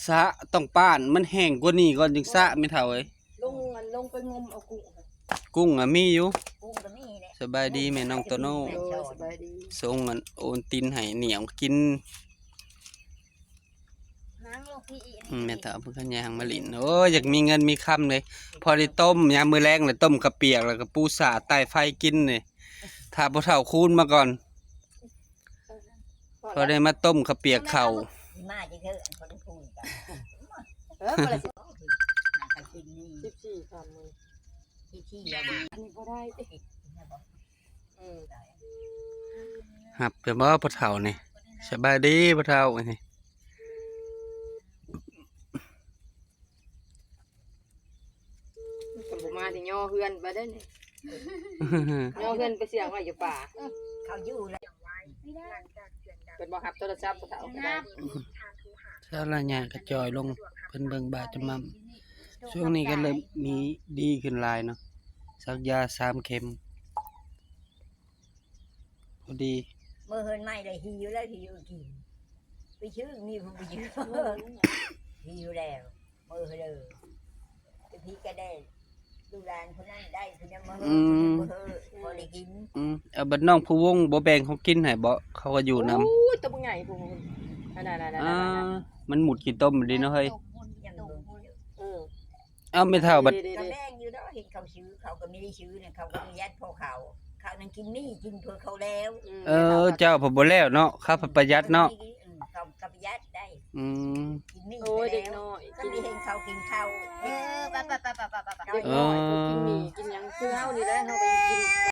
ສະຕ້ອງປ້ານ ມັນແຫ້ງກວ່ານີ້ກ່ອນຈຶ່ງສະ ແມ່ເຖົ້າເອີຍ. ລົງ ອັນ ລົງໄປງົມເອົາກຸ້ງ ກຸ້ງອະມີຢູ່. ກຸ້ງກໍມີແຫຼະ. ສະບາຍດີແມ່ນ້ອງໂຕໂນ່. ໂອ້ຍ ສະບາຍດີ. ສົ່ງອັນໂອນຕິນໃຫ້ໜຽວກິນ. ນາງລູກພີ່ອີ່ ອືມ ແມ່ເຖົ້າເພິ່ນກໍຍ່າງມາຫຼິ້ນ. ໂອ້ຍ ຢາກມີເງິນມີຄຳເລີຍ ພໍໄດ້ຕົ້ມ ຍາມມື້ແລງລະຕົ້ມເຂົ້າປຽກ ແລ້ວກໍປູສາດໃຕ້ໄຟກິນນີ້. ຖ້າພໍ່ເຖົ້າຄູນມາກ່ອນ ພໍໄດ້ມາຕົ້ມເຂົ້າປຽກເຂົ້າ. ມາຈັ່ງເທີ ອັນຄົນຄູນກັນ ເອີ ບໍ່ໄດ້ ສິບສີ່ ຄຳ ສິບສີ່ ອັນນີ້ບໍ່ໄດ້ ເອີ ຮັບແຕ່ບໍ່ພໍ່ເຖົ້ານີ້. ສະບາຍດີພໍ່ເຖົ້ານີ້. ຄັນບໍ່ມາຊິຍໍເຮືອນໄປເດ້ນີ້ ຍໍເຮືອນໄປສ່ຽງໄວ້ຢູ່ປ່າ. ເຂົາຢູ່ແລ້ວ ເພິ່ນບໍ່ຮັບໂທລະສັບຜູ້ເຖົ້າກໍໄດ້. ສາລະຍະກະຈ່ອຍລົງ ເພິ່ນເບິ່ງບາດຈະໝ່ຳ. ຊ່ວງນີ້ກໍເລີ່ມມີດີຂຶ້ນຫຼາຍເນາະ ສັກຢາສາມເຂັມ. ພໍດີ ມື້ເຮືອນໃໝ່ໄດ້ຫິວແລ້ວ ຫິວກິນ ໄປຊື້ມີຜູ້ໄປຊື້ ຫິວແລ້ວ ມື້ເດີ ໄປພີກະແດ ລູກຫຼານຜູ້ນັ້ນໄດ້ ຜູ້ນັ້ນມາເຮີ ອືມ ຜູ້ນີ້ບໍ່ເຮີ ພໍໄດ້ກິນ. ອືມ ເອົາບັດນ້ອງພູວົງບໍ່ແບ່ງຂອງກິນໃຫ້ບໍ? ເຂົາກໍຢູ່ນຳ. ໂອ້ຍ ໂຕບັກໃຫຍ່ພຸ້ນ ອັນນັ້ນ ອ່າ ມັນມຸດຂີ້ຕົມເດ້ເນາະເຮີ້ຍ. ເອີ ເອົາແມ່ເຖົ້າບັດ ກໍແບ່ງຢູ່ດອກ ເຫັນເຂົາຊື້ ເຂົາກໍມີໄດ້ຊື້ນະ ເຂົາກໍປະຢັດພໍເຂົາ ເຂົານັ້ນກິນມີ ກິນເພື່ອເຂົາແລ້ວ. ອືມ ເອີ ເຈົ້າເພິ່ນບໍ່ແລ້ວເນາະ ເຂົາປະຢັດເນາະ. ອືມ ເຂົາກໍປະຢັດໄດ໋. ອືມ ກິນມີ. ໂອ້ຍ ແຕ່ແລ້ວ ເດັກນ້ອຍ ກໍມີເຫັນເຂົາກິນເຂົ້າ. ເອີ ໄປໆໆໆໆ ເດັກນ້ອຍ ເອີ ພວກກິນໝີ່ກິນຫຍັງ ຄືເຮົານີ້ແຫຼະ ເຮົາກໍຍັງກິນ.